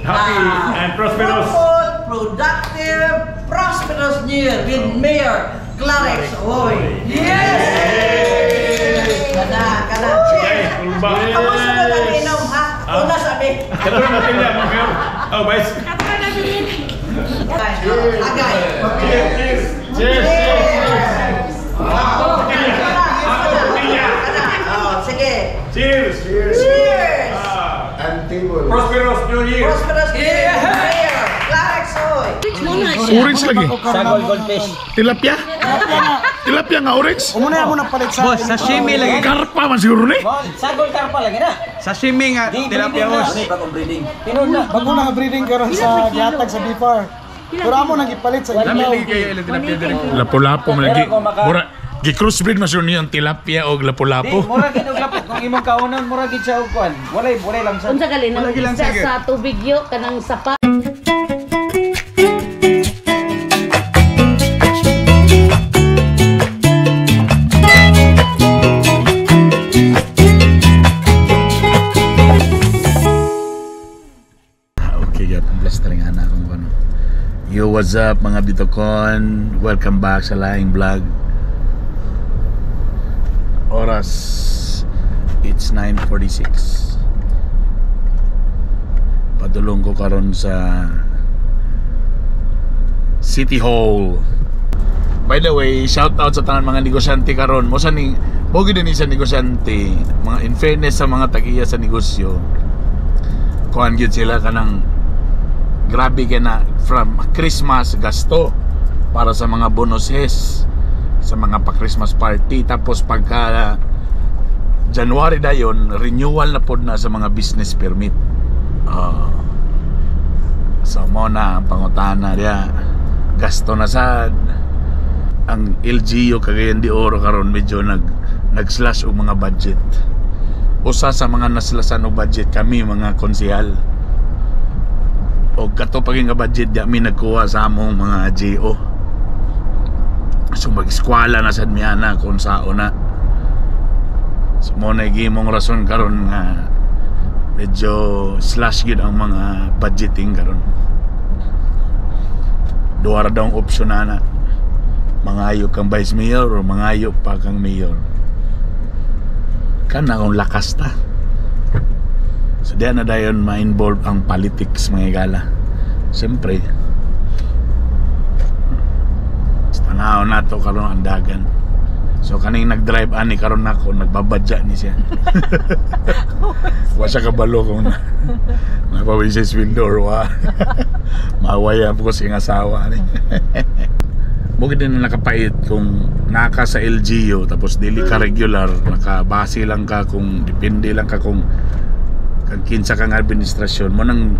Happy and prosperous. Fruitful, productive, prosperous New Year with Mayor Clarex Uy. Yes! Kana, kana. Cheers! Okay, ulba. Kamu sunod ang inom, ha? Una sabi. Kato na natin yan, Mayor. Oh, Vice. Cheers! Agay! Cheers! Cheers! Cheers! Oh, sige. Cheers! Cheers! And table. Prosperous New Year! Prosperous New Year, Mayor Clarex Uy. Orange lagi. Sagol goldfish. Tilapia? Tilapia nga orange? Umuna mo na palit sa Boss, sashimi lagi. Karpa man siguro ni. Sagol karpa lagi na. Sashimi nga tilapia, boss. Bagong breeding. Tinuod na. Bago na breeding karon sa gihatag sa BFAR. Pero amo nang gipalit sa Lami ilaw. lagi kayo ilang tilapia diri. Lapu-lapu man lagi. Pero kung maka- Mura gi-crossbreed man siguro niyo ang tilapia og Di, lapu-lapu. mura gid og lapot kung imong kaunon, mura gid siya og kuan. Walay walay lang sa. Unsa gali nang Wala gilang isda sige. sa tubig yo kanang sapa. Okay, gyapon blastering ana akong ano. Yo, what's up mga bitokon? Welcome back sa Laing Vlog. Oras, it's 9:46. Padulong ko karon sa City Hall. By the way, shout out sa tanan mga negosyante karon. Mo sa ni mo gid ni sa negosyante, mga in fairness sa mga tag-iya sa negosyo. Kuan gyud sila kanang grabe kay na from Christmas gasto para sa mga bonuses sa mga pa-Christmas party, tapos pagka January dayon renewal na pod na sa mga business permit. So mo na ang pangutana diya, gasto na sad ang LGU Cagayan de Oro karon, medyo nag slash og mga budget. Usa sa mga naslasan og budget kami mga konsehal, og kato pag nga budget di mi nagkuha sa among mga GO. So mag-eskwela na sad mi ana kung sao na. So mo na gimong rason karon nga medyo slash gyud ang mga budgeting karon. Duha ra daw ang option na ana: mangayo kang vice mayor o mangayo pa kang mayor kana kung lakas ta. So diyan na dayon ma-involve ang politics, mga igala. Siyempre sa tanaw na to karon ang dagan. So kaning nag-drive ani karon nako, nagbabadya ni siya. Wa siya kabalo kung na napawin siya sweldo or wa. Maaway po ko sa iyang asawa ni. Mo gid na nakapait kung naka sa LGU tapos dili ka regular, nakabase lang ka kung depende lang ka kung kang kinsa kang administrasyon mo nang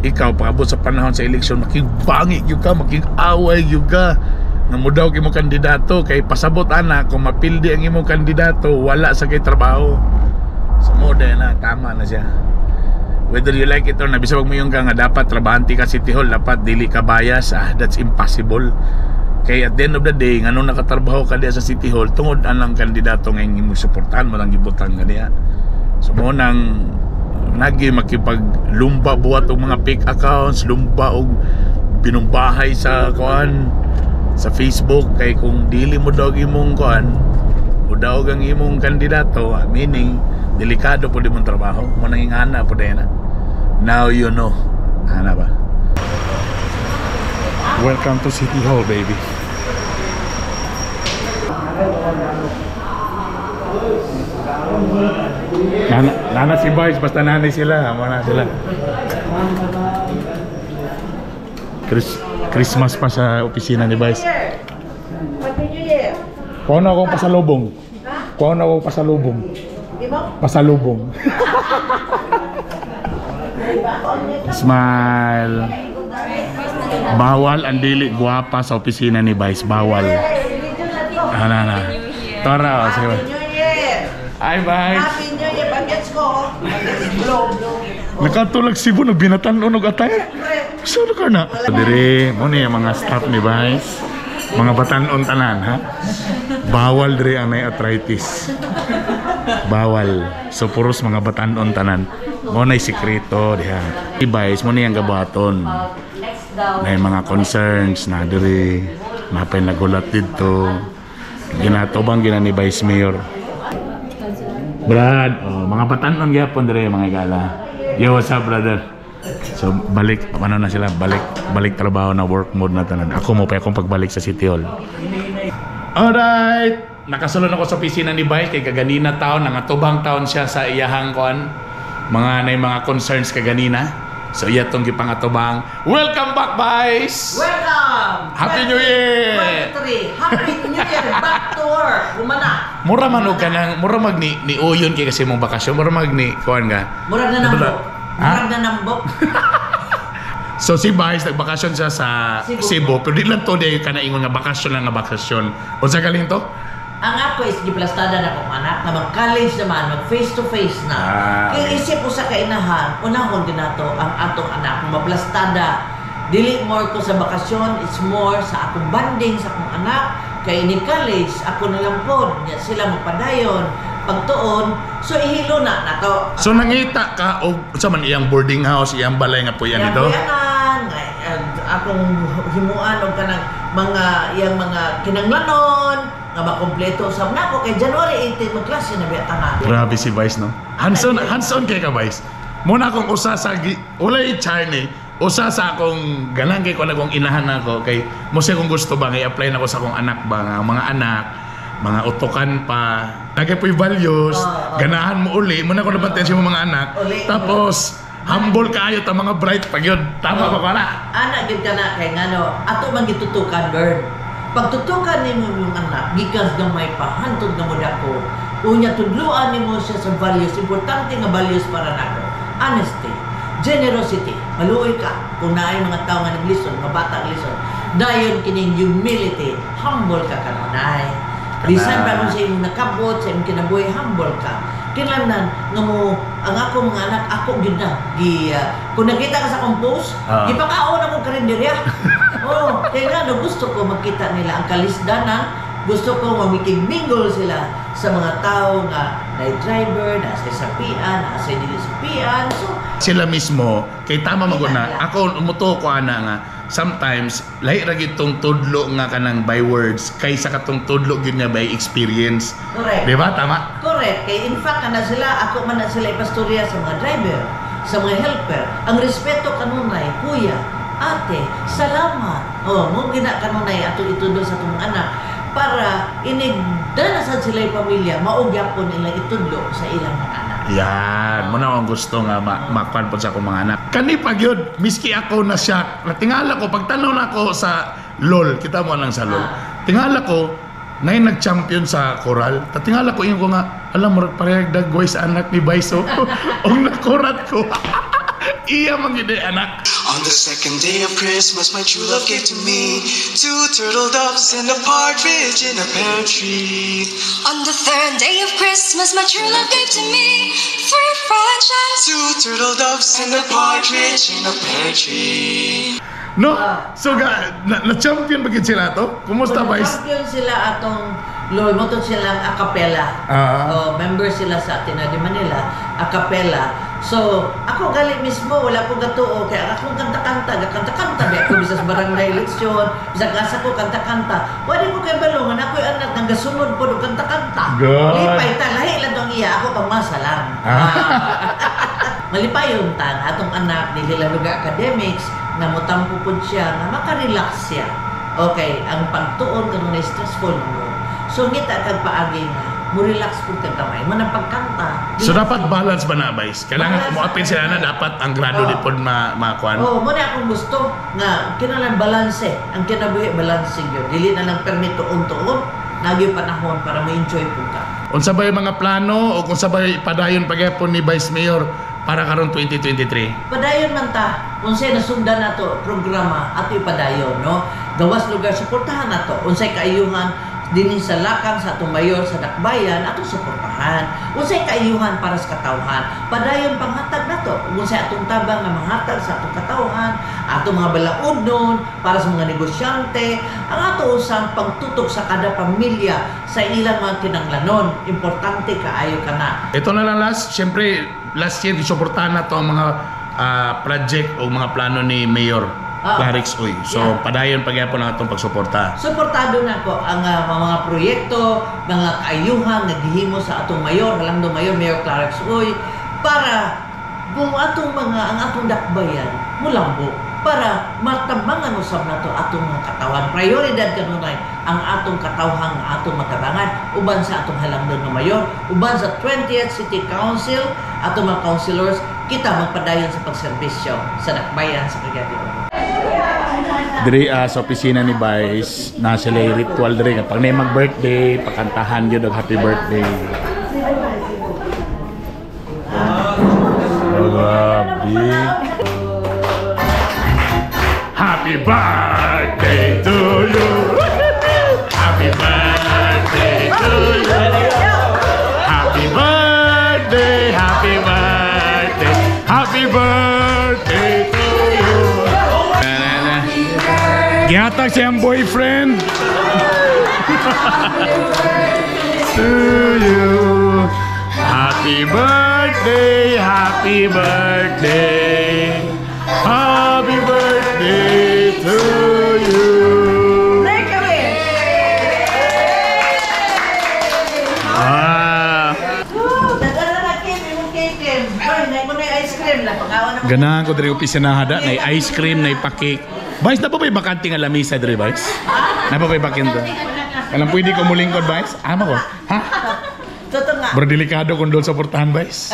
ikaw paabot sa panahon sa eleksyon, makigbangi gyud ka, makig-away gyud ka nga modaw imong kandidato kay pasabot ana kung mapildi ang imong kandidato wala sa kay trabaho. So mo na tama na siya whether you like it or not. Bisag mo yung ka nga dapat trabahante ka City Hall, dapat dili ka bias, that's impossible. Kay at the end of the day, nganong nakatrabaho ka diya sa City Hall? Tungod anang kandidato nga imong suportahan mo lang gibutang ka diya. So mo nang nagi makipaglumba buhat og mga fake accounts, lumba og binumbahay sa kuan sa Facebook, kay kung dili mo daw imong kuan o daog ang imong kandidato, meaning delikado po di mong trabaho mo nang ingana po na. Now you know ana ba. Welcome to City Hall, baby. Nana, nana si Vice, basta nanay sila, mo na sila. Christmas pa sa opisina ni Vice. Happy New Year. Kuha na akong pasalubong. Kuha na akong pasalubong. Di mo? Pasalubong. Smile. Bawal ang dili guwapa sa opisina ni Vice. Bawal. Ana na. Tora, oh, sige. Happy New Year. Hi, Vice. Happy New Year. Bagets ko. Oh. Bagets. Blow, blow. Nakatulag Cebu, nagbinatan og atay. Saan ka na? Dire, mo ni ang mga staff ni Vice. Mga batanon tanan, ha? Bawal diri ang may arthritis. Bawal. So puros mga batanon tanan. Mo na sikreto diha. Ibays mo niyang gabuhaton. Na mga concerns na diri napay nagulat didto. Ginatubang gina ni Vice Mayor. Brad, oh, mga batanon gyapon diri, mga gala. Yo, what's up, brother? So balik ano na sila, balik balik trabaho na, work mode na tanan. Ako mo pa akong pagbalik sa City Hall. Alright! Nakasulod ako sa opisina ni Vice kay kaganina taon, nangatubang taon siya sa iyahang kuan, mga nay mga concerns kaganina. So iya tong gipangatubang. Welcome back, Vice! Welcome! Happy New Year! 23. Happy New Year! Back to work! Humana! Mura man og kanang mura mag ni uyon kay kasi mong bakasyon, mura mag ni kuan ka. Murag na nambok. Ha? Murag na nambok. So si Vice nagbakasyon siya sa Cebu. Cebu, pero di lang to di ka naingon nga bakasyon lang nga bakasyon. Unsa galing to? Ang ako is giplastada na akong anak na mag-college naman, mag face to face na. Kaya isip ko sa kainahan, unahon din nato ang atong anak maplastada. Dili more ko sa bakasyon, it's more sa akong bonding sa akong anak. Kay ini college, ako na lang pod, nya sila magpadayon, pagtuon, so ihilo na nato. So nangita ka og unsa man iyang boarding house, iyang balay nga puyan Yang dito? kuyanan, akong himuan og kanang mga iyang mga kinanglanon nga makompleto sa nako kay January 18 magklase na biya tanan. Grabe si Vice, no? Hands-on, hands-on kay ka, Vice. Muna akong usa sa walay charney, usa sa akong ganang kay ko na akong inahan nako kay mo siya kung gusto ba nga i-apply nako sa akong anak ba nga mga anak, mga utokan pa. Lagi po'y values, ganahan mo uli, muna ko nabantayan sa imong mga anak. Uli. Tapos, humble kaayo ta mga bright pag yun. Tama ba ka na? Ana gyud ka na kay ngano ato man gitutukan, Bern. Pagtutukan nimo imong anak gikan gamay pa hantod nga modako. Unya tudloan nimo siya sa values, importante nga values para nako. Honesty, generosity, maluoy ka kung naay mga tawo nga naglisod, mga bata naglisod. Dayon kining humility, humble ka kanunay. Bisan pa kung sa imong nakabot, sa imong kinabuhi, humble ka. Kinahanglan nga mo ang ako mga anak ako gyud na gi kung nakita ka sa akong post, gipakaon ako karinderya. Oh, kaya nga no, gusto ko makita nila ang kalisdanan, gusto ko mamikig-mingle sila sa mga tao nga na driver, na sa sapian, na sa dili sapian. So, Sila mismo kay tama man gud na Kita nila. ako mutuo ko ana nga sometimes lahi ra gyud tong tudlo nga kanang by words kaysa katong tudlo gyud nga by experience. Correct. Di ba? Tama? Correct. Kay in fact, ana sila, ako man na sila ipastorya sa mga driver, sa mga helper. Ang respeto kanunay, kuya, ate, salamat. Oh, mo gina kanunay ato itudlo sa atong anak para inig dana sad sila yung pamilya, mao gyapon nila itudlo sa ilang mga anak. Yan, mo na akong gusto nga makuan po sa akong mga anak. Kani pa gyud, miski ako na siya, natingala ko pagtanaw na ako sa LOL, kita mo lang sa LOL. Tingala ko nay nag-champion sa coral. Tatingala ko ingon ko nga, alam mo parehag dagway sa anak ni Vice. Og nakurat ko. Iya man gyud eh, anak. On the second day of Christmas, my true love gave to me two turtle doves and a partridge in a pear tree. On the third day of Christmas, my true love gave to me three French hens. Two turtle doves and a partridge in a pear tree. No? So ga, na champion ba gyud sila to? Kumusta, Vice? Champion sila atong LOL, mo to silang a cappella. Oh, member sila sa Ateneo de Manila, a cappella. So, ako gali mismo, wala ko gatuo, kaya akong kanta-kanta, kanta-kanta, ba ako bisag barangay eleksyon, bisag asa ko kanta-kanta. Wala ko kay balongan, ako yung anak nang gasunod po og kanta-kanta. Good. Lipay ta, lahi lang tong iya, ako pamasa lang. Malipayon ta nga atong anak dili lang lugar academics nga motampo pud siya nga makarelax siya. Okay, ang pagtuon kanunay stressful mo. So ngita kag paagi nga mo relax pud kag gamay mo nang pagkanta. So dapat balance ba na, Vice? Kailangan Balance mo apil sila na dapat ang grado di pod ma makuan. Oh, mo na akong gusto nga kinahanglan balanse. Ang kinabuhi balanse gyud. Dili na lang permi tuon-tuon, nagyoy panahon para mo-enjoy pud ka. Unsa ba yung mga plano o kung sa ba padayon pagyapon ni Vice Mayor para karon 2023? Padayon man ta unsay nasundan nato programa ato ipadayon, no? Gawas lugar suportahan nato unsay kaayuhan dinhi sa lakang sa atong mayor sa Dakbayan ato suportahan unsay kaayuhan para sa katawhan padayon panghatag nato. nato kung sa atong tabang nga manghatag sa atong katawhan, atong mga balaodnon para sa mga negosyante, ang ato usang pagtutok sa kada pamilya sa ilang mga kinanglanon, importante kaayo kana. Ito na lang last, siyempre last year gisuportahan na to ang mga project o mga plano ni Mayor Klarex Uy. So padayon pagyapon ang atong pagsuporta. Suportado na ko ang mga proyekto, mga kaayuhan nga gihimo sa atong mayor, Halangdong Mayor, Mayor Klarex Uy, para kung atong mga ang atong dakbayan mulambo para matabangan usab nato atong mga katawan. Prioridad kanunay ang atong katawhan, ang atong matabangan uban sa atong halangdon nga mayor, uban sa 20th City Council, atong mga councilors, kita magpadayon sa pagserbisyo sa dakbayan sa Cagayan de Oro. Diri sa opisina ni Vice, na sila yung ritual diri nga pag na mag-birthday, pakantahan gyud og happy birthday. Oh, grabe. Happy birthday to you. Happy birthday to you. Happy birthday, happy birthday, happy birthday to you. Na, na, na. Gihatag siyang boyfriend. To you. Happy birthday, happy birthday. Happy birthday to you. Make a wish! Ah, Dala na Kim, imong cake Kim. Ay, nay mo na ice cream na pagawa na mo. Ganahan ko diri opisina hada, nay ice cream, nay pa-cake. Vice, na pa ba'y bakante nga lamisa diri, Vice? Na pa ba'y bakante? Alam pwede ko mulingkod, Vice? Ama ko. Ha? Totoo nga. Bro, delikado kung doon sa portahan, Vice.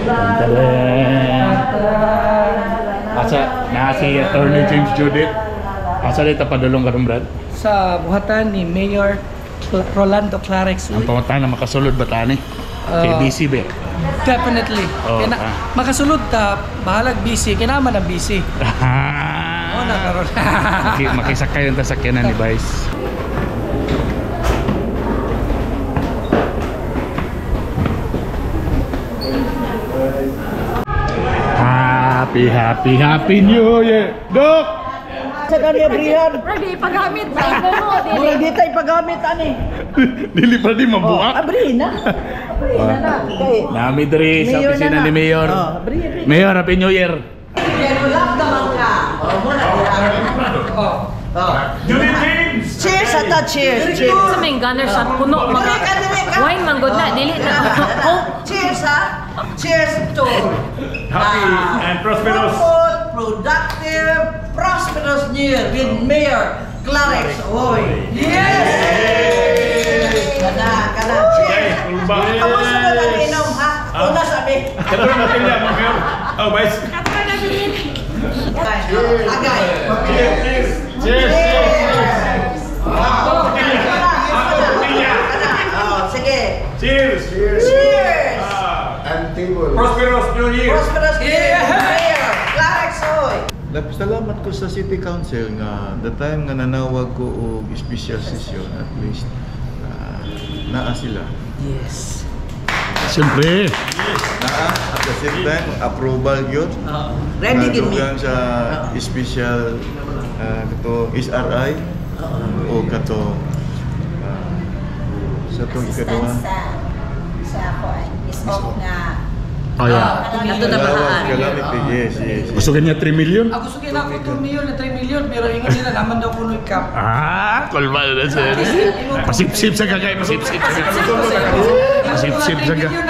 Tadaan! Asa, na si Attorney James Judith. Asa dito padulong karon, Brad? Sa buhatan ni Mayor Rolando Klarex Ang Uy. pamatahan na makasulod ba tani? Kay busy ba? Definitely. Oh, Kaya na, makasulod ta, bahalag busy, kinaman ang busy. Oh, na karon. Makisakay ang tasakyanan ni Vice. Happy, happy, happy New Year! Dok! Sa kanya Brian. Ready ipagamit sa imo mo. Dili. Murag di tayo pagamit ani. Dili pa di mabuak. Abri na. Abri na na. Kay Nami diri sa Mayor opisina na na. ni Mayor. Oh, abri, abri. Mayor, Happy New Year! Pero lockdown ka. Oh, mo na diha. Oh. Oh. Judy James! Cheers ata, cheers. Cheers. Sa may gunner shot puno mga Dili ka, dili ka. wine man gud na dili na. Oh, cheers ha. Cheers to Happy and prosperous. Fruitful, productive, prosperous new year with Mayor Klarex Uy. Yes! Kana, kana. Cheers! Kulba. Kamusta na lang inom ha? Una sabi. Kato na tilya, Mayor. Oh, Vice. Agay. Cheers! Cheers! Cheers! Oh, sige. Cheers! Cheers! And table. Prosperous New Year! Prosperous New Year, Mayor Klarex Uy. Salamat ko sa City Council nga the time nga nanawag ko og special session, at least naa sila. Yes. Siyempre. Naa at the same time approval yun. Ready gid mi. Dugang sa special kato SRI o kato sa tong ikaduha. Sa ako is off nga. Oh, yeah. Ato na bahaan. Calamity, yes. Gusto kanya 3 million? Ako gusto kina ako 2 million na 3 million pero ingon nila naman daw kuno cap. Ah, kulba na sir. Pasipsip sa kagay, pasipsip sa kagay. Pasipsip sa kagay.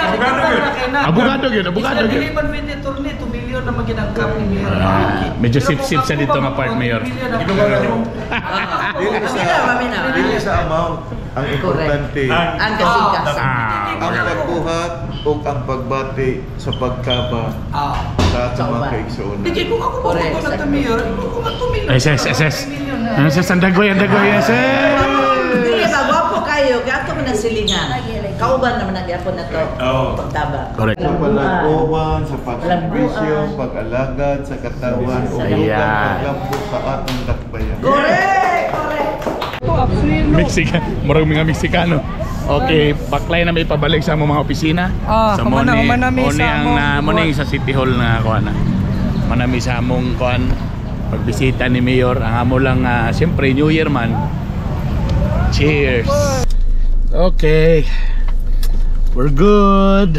Abogado yun, abogado yun. Dili man pwede turni 2 million na maging ang cap ni Mayor. Ah, medyo sip-sip sa dito nga part, Mayor. Dili sa dili sa amount ang importante. Ang kasing-kasing. Ang pagbuhat o ang pagbati sa pagkaba sa atong mga kaigsuonan. Di kay kung ako mo ko ng 2 million, kung 2 million. SS, SS. SS, ang dagoy, ang dagoy, SS. Dili ba gwapo kayo kay ato man ang silingan. Kauban naman ang gyapon na to. Pagtaba. Correct. Sa palaguan, sa pagserbisyo, pag-alagad sa katawan, o Ayan. paglambot sa atong dakbayan. Correct! Correct! Mexican, murag mga Meksikano. Okay, baklay na may pabalik sa among mga opisina. Ah, so, humana- humana mi mo ni sa ang among na mo ni sa City Hall na kuan na. Manami sa among kuan pagbisita ni Mayor. Ang amo lang siyempre New Year man. Cheers. Okay. We're good.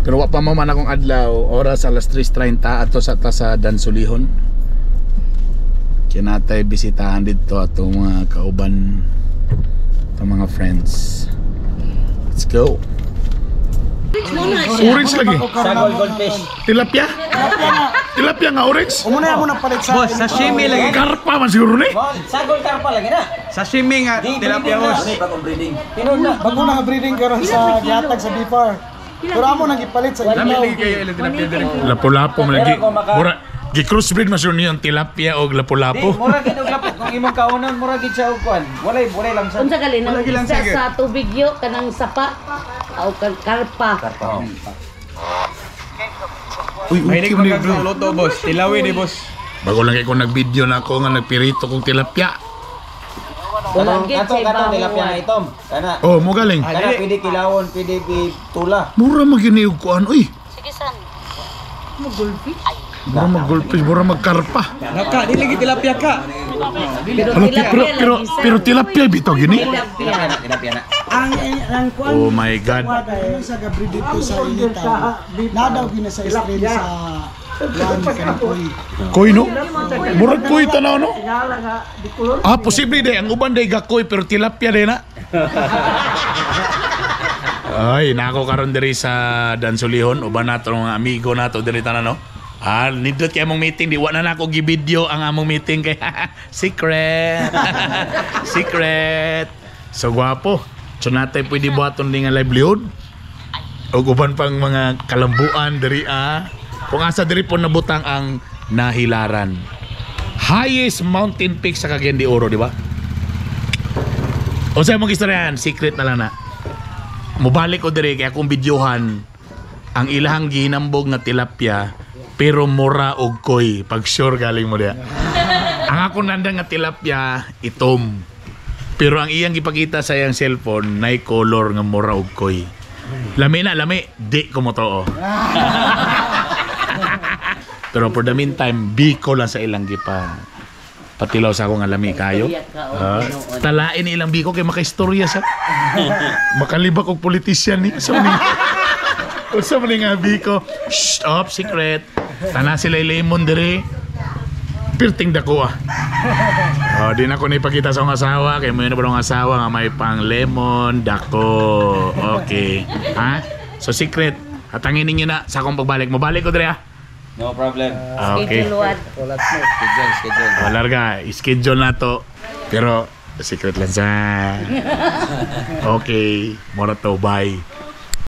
Pero wa pa man akong adlaw, oras alas 3:30 ato sa ta sa Dansolihon. Kinatay bisitahan dito atong mga kauban, atong mga friends. Let's go. Orange lagi. Sagol goldfish. Tilapia? Tilapia nga orange? Umuna mo nang palit sa Boss, sashimi lagi. Karpa man siguro ni. Sagol karpa lagi na. Sashimi nga tilapia, boss. Bagong breeding. Tinuod na. Bago na breeding karon sa gihatag sa BFAR. Pero amo nang gipalit sa Lami ilaw. lagi kayo ilang tilapia diri. Lapu-lapu man lagi. Pero kung maka- Mura gi-crossbreed man siguro niyo ang tilapia og Di, lapu-lapu. mura gid og lapok kung imong kaunon, mura gid siya og kuan. Walay walay lang sa. Unsa gali nang Wala gilang isda sige. sa tubig yo kanang sapa o karpa. Karpa. Uy, Mahilig okay man ni man bro. kag luto, boss. Tilawi ni boss. Bago lang kay ko nag-video na ako nga nagpirito kong tilapia. Wala gid Katong sa katong tilapia ibaw. nga itom. Kana. Oh, mo galing. Kana pwede kilawon, pwede tula. Mura magini og kuan uy. Sige san. Mura mag-goldfish, mura magkarpa. Naka, di lagi tilapia ka. Pero Hala, pero tilapia pero lagi sa. pero tilapia bitaw gini. Tilapia. Tilapia na, tilapia na. Ang kuan Oh my God. Ano sa gabri dito sa Ilitaw. Nadaw gina sa Israel sa kuan kanang kuy. Koy no? Murag koy tanaw no? Ah, posible day ang uban day gakoy pero tilapia day na. Ay, nako karon diri sa Dansolihon, uban nato mga amigo nato diri tanan no. Ah, nindot kay among meeting di wa na nako gi-video ang among meeting kay secret. Secret. So gwapo. So natay pwede buhaton din nga livelihood. Og uban pang mga kalambuan diri ah. Kung asa diri po nabutang ang Nahilaran. Highest mountain peak sa Cagayan de Oro, di ba? O sa mong istoryahan, secret na lang na. Mubalik ko diri kay akong videohan ang ilahang gihinambog nga tilapia pero mura og koy pag sure galing mo diya. Ang ako nandang nga tilapia itom. Pero ang iyang gipakita sa iyang cellphone nay color nga mura og koy. Lami na lami, di ko motoo. Pero for the meantime, biko lang sa ilang gipa. Patilaw sa ako nga lami kayo. Istorya ka, oh, Ah, tinuod. talain ni ilang biko kay makaistorya sa. Makalibak og politisyan ni. So ni. Unsa man ni nga biko? Shh, up secret. Tana sila lemon dire. Pirting dako ah. Oh, di na ko na ipakita sa akong asawa kay mo yun na ba akong asawa nga may pang lemon dako. Okay. Ha? So secret. Hatangin ninyo na sa akong pagbalik. Mabalik ko dire ah. No problem. Okay. Schedule what? Schedule, schedule. Oh, larga, schedule na to. Pero secret lang sa. Okay, mora to, bye.